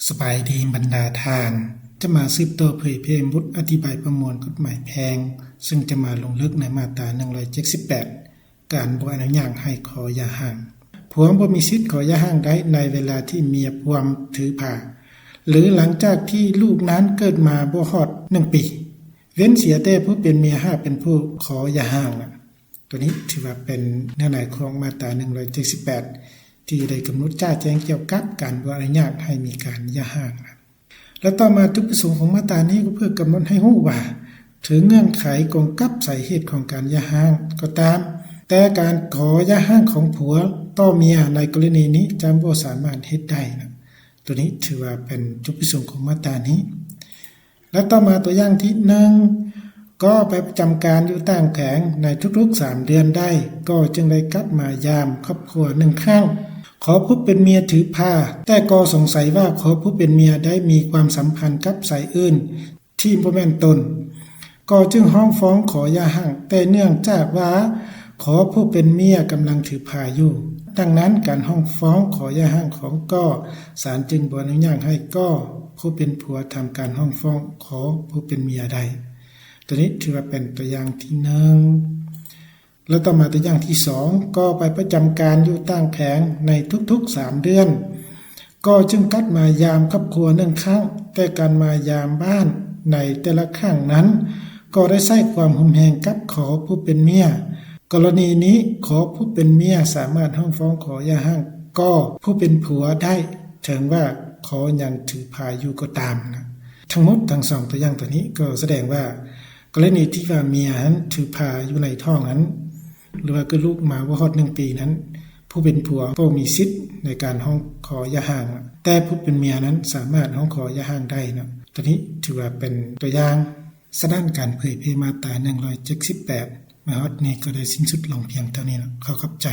ສະບາຍດີບັນດາທ່ານ, ຈະມາສືບຕໍ່ເຜີຍແຜ່ບົດອະທິບາຍປະມວນກົດໝາຍແພ່ງ, ເຊິ່ງຈະມາລົງເລິກໃນມາດຕາໜຶ່ງຮ້ອຍເຈັດສິບແປດ ການບໍ່ອະນຸຍາດໃຫ້ຂໍຢ່າຮ້າງ. ຜົວບໍ່ມີສິດຂໍຢ່າຮ້າງໄດ້ໃນເວລາທີ່ເມຍພວມຖືພາ ຫຼື ຫຼັງຈາກທີ່ລູກນັ້ນເກີດມາບໍ່ຮອດໜຶ່ງປີ, ເວັ້ນເສຍແຕ່ຜູ້ເປັນເມຍຫາກເປັນຜູ້ຂໍຢ່າຮ້າງ. ໂຕນີ້ຖືວ່າເປັນເນື້ອໃນຂອງມາດຕາໜຶ່ງຮ້ອຍເຈັດສິບແປດ ທີ່ໄດ້ກຳນົດຈະແຈ້ງກ່ຽວກັບການບໍ່ອະນຸຍາດໃຫ້ມີການຢ່າຮ້າງ. ແລະ ຕໍ່ມາຈຸດປະສົງຂອງມາດຕານີ້ກໍເພື່ອກຳນົດໃຫ້ຮູ້ວ່າ ເຖິງເງື່ອນໄຂກອງກັບສາເຫດຂອງການຢ່າຮ້າງກໍຕາມ, ແຕ່ການຂໍຢ່າຮ້າງຂອງຜົວຕໍ່ເມຍໃນກໍລະນີນີ້ຈະບໍ່ສາມາດເຮັດໄດ້ນະ. ໂຕນີ້ຖືວ່າເປັນຈຸດປະສົງຂອງມາດຕານີ້. ແລະ ຕໍ່ມາຕົວຢ່າງທີໜຶ່ງ, ກໍໄປປະຈຳການຢູ່ຕ່າງແຂວງໃນທຸກໆສາມເດືອນໄດ້, ກໍຈຶ່ງໄດ້ກັບມາຢາມຄອບຄົວໜຶ່ງຄັ້ງ. ຂໍຜູ້ເປັນເມຍຖືພາ, ແຕ່ກໍສົງໄສວ່າຂໍຜູ້ເປັນເມຍໄດ້ມີຄວາມສຳພັນກັບຊາຍອື່ນທີ່ບໍ່ແມ່ນຕົນ, ກໍຈຶ່ງຮ້ອງຟ້ອງຂໍຢ່າຮ້າງ, ແຕ່ເນື່ອງຈາກວ່າຂໍຜູ້ເປັນເມຍກຳລັງຖືພາຢູ່, ດັ່ງນັ້ນການຮ້ອງຟ້ອງຂໍຢ່າຮ້າງຂອງກໍ ສານຈຶ່ງບໍ່ອະນຸຍາດໃຫ້ກໍຜູ້ເປັນຜົວທຳການຮ້ອງຟ້ອງຂໍຜູ້ເປັນເມຍໄດ້. ໂຕນີ້ຖືວ່າເປັນຕົວຢ່າງທີໜຶ່ງ. ແລະ ຕໍ່ມາຕົວຢ່າງທີສອງ, ກໍໄປປະຈຳການຢູ່ຕ່າງແຂວງໃນທຸກໆສາມເດືອນ, ກໍຈຶ່ງກັບມາຢາມຄອບຄົວໜຶ່ງຄັ້ງ, ແຕ່ການມາຢາມບ້ານໃນແຕ່ລະຄັ້ງນັ້ນ ກໍໄດ້ໃຊ້ຄວາມຮຸນແຮງກັບຂໍຜູ້ເປັນເມຍ. ກໍລະນີນີ້ ຂໍຜູ້ເປັນເມຍສາມາດຮ້ອງຟ້ອງຂໍຢ່າຮ້າງກໍຜູ້ເປັນຜົວໄດ້, ເຖິງວ່າຂໍຍັງຖືພາຢູ່ກໍຕາມນະ. ທັງໝົດທັງສອງຕົວຢ່າງຕົວນີ້ກໍສະແດງວ່າ ກໍລະນີທີ່ວ່າເມຍຫັ້ນຖືພາຢູ່ໃນທ້ອງນັ້ນ ຫຼືວ່າເກີດລູກມາບໍ່ຮອດໜຶ່ງປີນັ້ນ, ຜູ້ເປັນຜົວບໍ່ມີສິດໃນການຮ້ອງຂໍຢ່າຮ້າງ, ແຕ່ຜູ້ເປັນເມຍນັ້ນສາມາດຮ້ອງຂໍຢ່າຮ້າງໄດ້ເນາະ. ໂຕນີ້ຖືວ່າເປັນຕົວຢ່າງ. ສະນັ້ນການເຜີຍແຜ່ມາດຕາໜຶ່ງຮ້ອຍເຈັດສິບແປດ ມາຮອດນີ້ກໍໄດ້ສິ້ນສຸດລົງພຽງເທົ່ານີ້ເນາະ. ຂໍຂອບໃຈ.